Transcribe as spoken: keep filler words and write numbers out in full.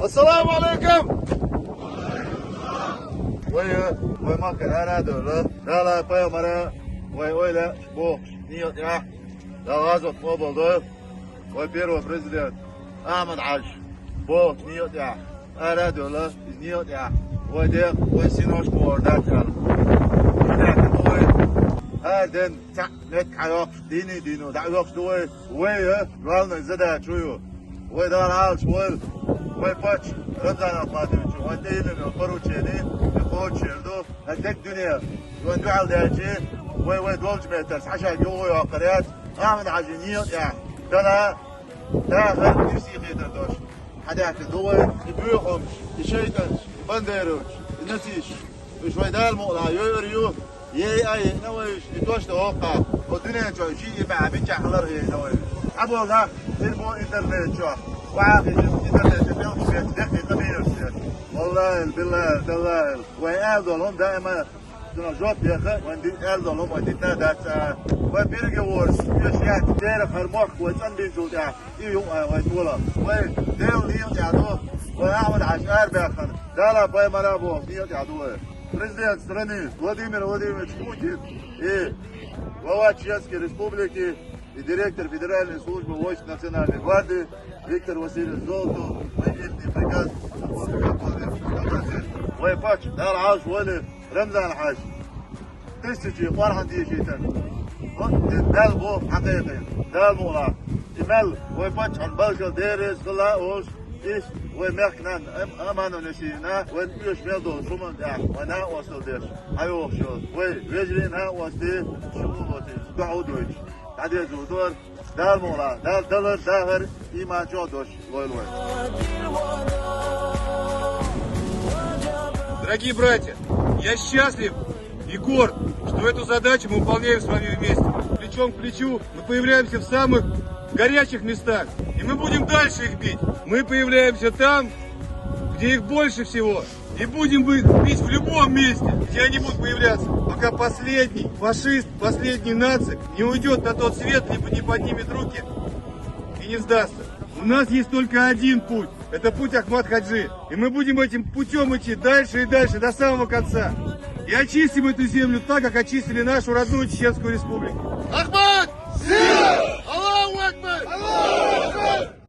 Ассаламу алейкум! Вай, вай махкара арадовла, Дала пайхамара, вай ойла бохуш, ният я. Дала гӀазот къобал дойла. Вай первый президент Ахмад-Хьажа бохуш ният я. Арадовла, из ният я. Вай декъ, вай синош бохуш дац аьлла. Вай декъ, вай. ХӀара ден цхьаъ меттиг хьайоккхуш, дийна-дийна дӀайоккхуш ду вай. Вай, а, главный задача ю. Вай Дала Ӏалаш войла. Вай паччахь Рамзан Ахматовича вайна тӀедиллина поручени, и кхочушъяр ду. ХӀара дерриг дуьне вайна дуьхьал даьлча, вай, вай долчу меттара схьа шайга юхайоккхур яц. Ахмад-Хьажин некъа тӀехь дала дахар, ирсе хетар долуш хьадаьхкина ду вай. И боьхамаш, и шайтӀанаш, и бандеровцаш, и нацисташ. Уьш вай Дала мукъалахь йойур ю. Ей а йиъна вай уьш, и тосуш дан хӀокху, хӀокху дуьнен чохь шиъ и баьхьа мичахь хилар а йиъна вай уьш. Цхьаболу нах хир бу интернет чохь. Вахьа хилча интернет чохь белхаш беш, деккхий къамелаш деш. Валлахьил, биллахьил, таллахьил. Вай аьлла долу хӀума даима цунах жоп деха, вайн ди-, аьлла долу хӀума вайн дитина а дац а. Вай бирге вораш, уьш яц, дера хӀара мохк вай цӀанбинчул тӀаьхьа, и юкъа вай тола. Вай Делан дийна тӀехь ду, вай Ахьмад-Хьаьжа арабаьхна, Дала пайхамара боху дийна тӀехь ду вай. Президент страны Владимир Владимирович Путин и глава Чеченской Республики, и директор Федеральной службы войск Национальной гвардии Виктор Васильевич Золотов, военный приказ, вай паччахь, Дала Ӏалаш войла, Рамзан-Хьаьжа, тысячи къорхьан дешийтина. Вот и мел бу хьакъикъе, Дала мукъалахь. И мел вай паччахьан балгал деррис хила а волуш, иштта вай мехкан нанна Ам-, Амана Несиевна вайна оьшуш мел долу шуман тӀехь вай накъосталла деш хьайогӀуш йолу вай вежарий, накъостий, шу а лоцийча, дуьхьа а дойтуш, дӀадеза дора. Дала мукъалахь, Дала далар, дахар, иман чӀогӀа долуш лойла вай. Дорогие братья, я счастлив и горд, что эту задачу мы выполняем с вами вместе. Плечом к плечу мы появляемся в самых горячих местах. И мы будем дальше их бить. Мы появляемся там, где их больше всего. И будем их бить в любом месте, где они будут появляться, пока последний фашист, последний нацик не уйдет на тот свет, либо не поднимет руки и не сдастся. У нас есть только один путь. Это путь Ахмад-Хаджи. И мы будем этим путем идти дальше и дальше, до самого конца. И очистим эту землю так, как очистили нашу родную Чеченскую Республику.